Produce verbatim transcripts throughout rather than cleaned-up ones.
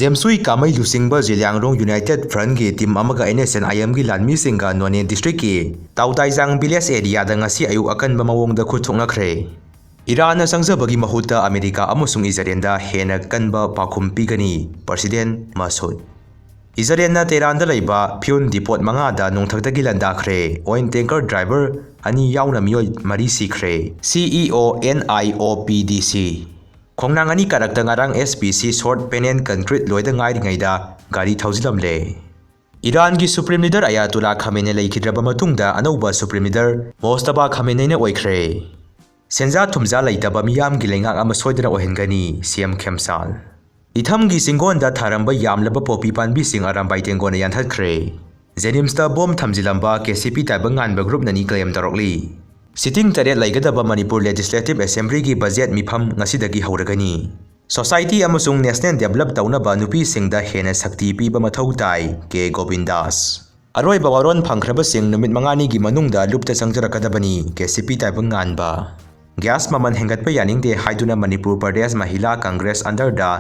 ꯌꯥꯝꯁꯨꯏ ꯀꯥꯃꯩ ꯂꯨꯆꯤꯡꯕ ꯖꯤꯂꯤꯌꯥꯡꯔꯣꯡ United Frontꯀꯤ team ꯑꯃꯒ NSCN-IMꯒꯤ ꯂꯥꯟꯃꯤꯁꯤꯡꯒ ꯅꯣꯅꯦ districtꯀꯤ ꯇꯥꯎꯗꯥꯏꯖꯥꯡ village areaꯗ ꯉꯁꯤ ꯑꯌꯨꯛ ꯑꯀꯟꯕ ꯃꯑꯣꯡꯗ ꯈꯨꯠ ꯊꯣꯛꯅꯈ꯭ꯔꯦ꯫ ꯏꯔꯥꯟꯅ ꯆꯪꯖꯕꯒꯤ ꯃꯍꯨꯠꯇ ꯑꯃꯦꯔꯤꯀꯥ ꯑꯃꯁꯨꯡ ꯏꯖꯔꯦꯜꯗ ꯍꯦꯟꯅ ꯀꯟꯕ ꯄꯥꯎꯈꯨꯝ ꯄꯤꯒꯅꯤ, President ꯃꯁꯨꯗ꯫ ꯏꯖꯔꯦꯜꯅ ꯇꯦꯍꯔꯥꯟꯗ ꯂꯩꯕ fuel depot ꯃꯉꯥꯗ ꯅꯣꯡꯊꯛꯇꯒꯤ ꯂꯥꯟꯗꯥꯈ꯭ꯔꯦ꯫ Oil tanker driver ꯑꯅꯤ ꯌꯥꯎꯅ ꯃꯤꯑꯣꯏ ꯃꯔꯤ ꯁꯤꯈ꯭ꯔꯦ꯫ CEO NIOPDC꯫ ꯈꯣꯡꯅꯥꯡ ꯑꯅꯤ ꯀꯥꯔꯛꯇ ꯉꯔꯥꯡ SPC short pennant concrete ꯂꯣꯏꯗ ꯉꯥꯏꯔꯤꯉꯩꯗ ꯒꯥꯔꯤ ꯊꯧꯖꯤꯜꯂꯝꯂꯦ꯫ ꯏꯔꯥꯟꯒꯤ Supreme Leader ꯑꯌꯥꯇꯣꯂꯥ ꯈꯥꯃꯦꯅꯦ ꯂꯩꯈꯤꯗ꯭ꯔꯕ ꯃꯇꯨꯡꯗ ꯑꯅꯧꯕ Supreme Leader ꯃꯣꯁꯇꯕꯥ ꯈꯥꯃꯦꯅꯦꯅ ꯑꯣꯏꯈ꯭ꯔꯦ꯫ ꯁꯦꯟꯖꯥ ꯊꯨꯝꯖꯥ ꯂꯩꯇꯕ ꯃꯤꯌꯥꯝꯒꯤ ꯂꯩꯉꯥꯛ ꯑꯃ ꯁꯣꯏꯗꯅ ꯑꯣꯏꯍꯟꯒꯅꯤ, CM ꯈꯦꯝꯆꯥꯟ꯫ ꯏꯊꯝꯒꯤ ꯆꯤꯡꯒꯣꯟꯗ ꯊꯥꯔꯝꯕ ꯌꯥꯝꯂꯕ ꯄꯣꯄꯤ ꯄꯥꯝꯕꯤꯁꯤꯡ ꯑꯔꯥꯝꯕꯥꯏ ꯇꯦꯡꯒꯣꯅ ꯌꯥꯟꯊꯠꯈ꯭ꯔꯦ꯫ ꯖꯦꯅꯤꯝꯁꯇ bomb ꯊꯝꯖꯤꯜꯂꯝꯕ KCP ꯇꯥꯏꯕꯪ ꯉꯥꯟꯕ groupꯅꯅꯤ claim ꯇꯧꯔꯛꯂꯤ꯫ Sitting ꯇꯔꯦꯠ ꯂꯩꯒꯗꯕ ꯃꯅꯤꯄꯨꯔ Legislative Assemblyꯒꯤ budget ꯃꯤꯐꯝ ꯉꯁꯤꯗꯒꯤ ꯍꯧꯔꯒꯅꯤ꯫ Society ꯑꯃꯁꯨꯡ national develop ꯇꯧꯅꯕ ꯅꯨꯄꯤꯁꯤꯡꯗ ꯍꯦꯟꯅ ꯁꯛꯇꯤ ꯄꯤꯕ ꯃꯊꯧ ꯇꯥꯏ, ꯀꯦ ꯒꯣꯕꯤꯟꯗꯥꯁ꯫ ꯑꯔꯣꯏꯕ ꯋꯥꯔꯣꯜ ꯐꯪꯈ꯭ꯔꯕꯁꯤꯡ ꯅꯨꯃꯤꯠ ꯃꯉꯥꯅꯤꯒꯤ ꯃꯅꯨꯡꯗ ꯂꯨꯞꯇ ꯆꯪꯖꯔꯛꯀꯗꯕꯅꯤ, KCP ꯇꯥꯏꯕꯪ ꯉꯥꯟꯕ꯫ Gas ꯃꯃꯜ ꯍꯦꯟꯒꯠꯄ ꯌꯥꯅꯤꯡꯗꯦ ꯍꯥꯏꯗꯨꯅ Manipur Pradesh ꯃꯍꯤꯂꯥ Congress under the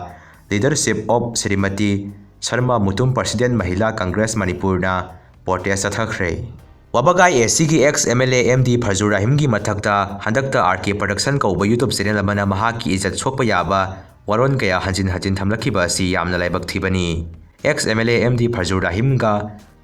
leadership of Shrimati Sharma Mutum, President ꯃꯍꯤꯂꯥ Congress ꯃꯅꯤꯄꯨꯔꯅ protest ꯆꯠꯊꯈ꯭ꯔꯦ꯫ ꯋꯥꯕꯒꯥꯏ ACꯒꯤ ex MLA MD ꯐꯖꯨꯔ ꯔꯥꯍꯤꯝꯒꯤ ꯃꯊꯛꯇ ꯍꯟꯗꯛꯇ RK Production ꯀꯧꯕ YouTube channel ꯑꯃꯅ ꯃꯍꯥꯛꯀꯤ ꯏꯖꯠ ꯁꯣꯛꯄ ꯌꯥꯕ ꯋꯥꯔꯣꯜ ꯀꯌꯥ ꯍꯟꯖꯤꯟ ꯍꯟꯖꯤꯟ ꯊꯝꯂꯛꯈꯤꯕ ꯑꯁꯤ ꯌꯥꯝꯅ ꯂꯥꯏꯕꯛ ꯊꯤꯕꯅꯤ꯫ Ex MLA MD ꯐꯖꯨꯔ ꯔꯥꯍꯤꯝꯒ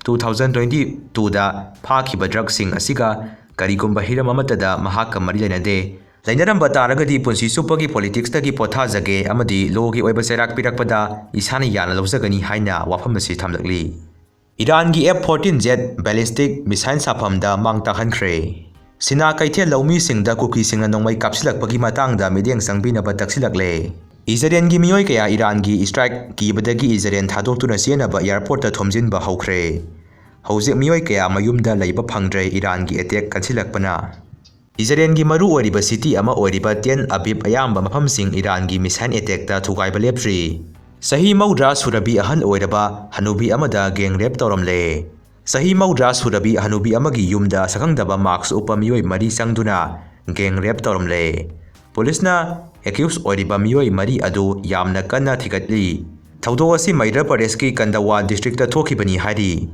two thousand twenty twoꯗ ꯐꯥꯈꯤꯕ drugꯁꯤꯡ ꯑꯁꯤꯒ ꯀꯔꯤꯒꯨꯝꯕ ꯍꯤꯔꯝ ꯑꯃꯠꯇꯗ ꯃꯍꯥꯛꯀ ꯃꯔꯤ ꯂꯩꯅꯗꯦ꯫ ꯂꯩꯅꯔꯝꯕ ꯇꯥꯔꯒꯗꯤ ꯄꯨꯟꯁꯤ ꯆꯨꯞꯄꯒꯤ politicsꯇꯒꯤ ꯄꯣꯊꯥꯖꯒꯦ ꯑꯃꯗꯤ lawꯒꯤ ꯑꯣꯏꯕ ꯆꯩꯔꯥꯛ ꯄꯤꯔꯛꯄꯗ ꯏꯁꯥꯅ ꯌꯥꯅ ꯂꯧꯖꯒꯅꯤ ꯍꯥꯏꯅ ꯋꯥꯐꯝ ꯑꯁꯤ ꯊꯝꯂꯛꯂꯤ꯫ ꯏꯔꯥꯟꯒꯤ F fourteen jet ballistic missile ꯁꯥꯐꯝꯗ ꯃꯥꯡ ꯇꯥꯛꯍꯟꯈ꯭ꯔꯦ꯫ ꯁꯤꯅꯥ ꯀꯩꯊꯦꯜ ꯂꯧꯃꯤꯁꯤꯡꯗ ꯀꯨꯀꯤꯁꯤꯡꯅ ꯅꯣꯡꯃꯩ ꯀꯥꯞꯁꯤꯜꯂꯛꯄꯒꯤ ꯃꯇꯥꯡꯗ ꯃꯤꯠꯌꯦꯡ ꯆꯪꯕꯤꯅꯕ ꯇꯛꯁꯤꯜꯂꯛꯂꯦ꯫ ꯏꯖꯔꯦꯜꯒꯤ ꯃꯤꯑꯣꯏ ꯀꯌꯥ ꯏꯔꯥꯟꯒꯤ strike ꯀꯤꯕꯗꯒꯤ ꯏꯖꯔꯦꯜ ꯊꯥꯗꯣꯛꯇꯨꯅ ꯆꯦꯟꯅꯕ airportꯇ ꯊꯣꯝꯖꯤꯟꯕ ꯍꯧꯈ꯭ꯔꯦ꯫ ꯍꯧꯖꯤꯛ ꯃꯤꯑꯣꯏ ꯀꯌꯥ ꯃꯌꯨꯝꯗ ꯂꯩꯕ ꯐꯪꯗ꯭ꯔꯦ ꯏꯔꯥꯟꯒꯤ attack ꯀꯟꯁꯤꯜꯂꯛꯄꯅ꯫ ꯏꯖꯔꯦꯜꯒꯤ ꯃꯔꯨ ꯑꯣꯏꯔꯤꯕ city ꯑꯃ ꯑꯣꯏꯔꯤꯕ ꯇꯦꯜ ꯑꯕꯤꯕ ꯑꯌꯥꯝꯕ ꯃꯐꯝꯁꯤꯡ ꯏꯔꯥꯟꯒꯤ missile attackꯇ ꯊꯨꯒꯥꯏꯕ ꯂꯦꯞꯇ꯭ꯔꯤ꯫ ꯆꯍꯤ ꯃꯧꯗ꯭ꯔꯥ ꯁꯨꯔꯕꯤ ꯑꯍꯜ ꯑꯣꯏꯔꯕ ꯍꯅꯨꯕꯤ ꯑꯃꯗ gang rape ꯇꯧꯔꯝꯂꯦ꯫ ꯆꯍꯤ ꯃꯧꯗ꯭ꯔꯥ ꯁꯨꯔꯕꯤ ꯍꯅꯨꯕꯤ ꯑꯃꯒꯤ ꯌꯨꯝꯗ ꯁꯛꯈꯪꯗꯕ mask ꯎꯞꯄ ꯃꯤꯑꯣꯏ ꯃꯔꯤ ꯆꯪꯗꯨꯅ gang rape ꯇꯧꯔꯝꯂꯦ꯫ ꯄꯨꯂꯤꯁꯅ accused ꯑꯣꯏꯔꯤꯕ ꯃꯤꯑꯣꯏ ꯃꯔꯤ ꯑꯗꯨ ꯌꯥꯝꯅ ꯀꯟꯅ ꯊꯤꯒꯠꯂꯤ꯫ ꯊꯧꯗꯣꯛ ꯑꯁꯤ ꯃꯙ꯭ꯌ ꯄ꯭ꯔꯗꯦꯁꯀꯤ ꯀꯟꯗꯋꯥ ꯗꯤꯁꯇ꯭ꯔꯤꯛꯇ ꯊꯣꯛꯈꯤꯕꯅꯤ ꯍꯥꯏꯔꯤ꯫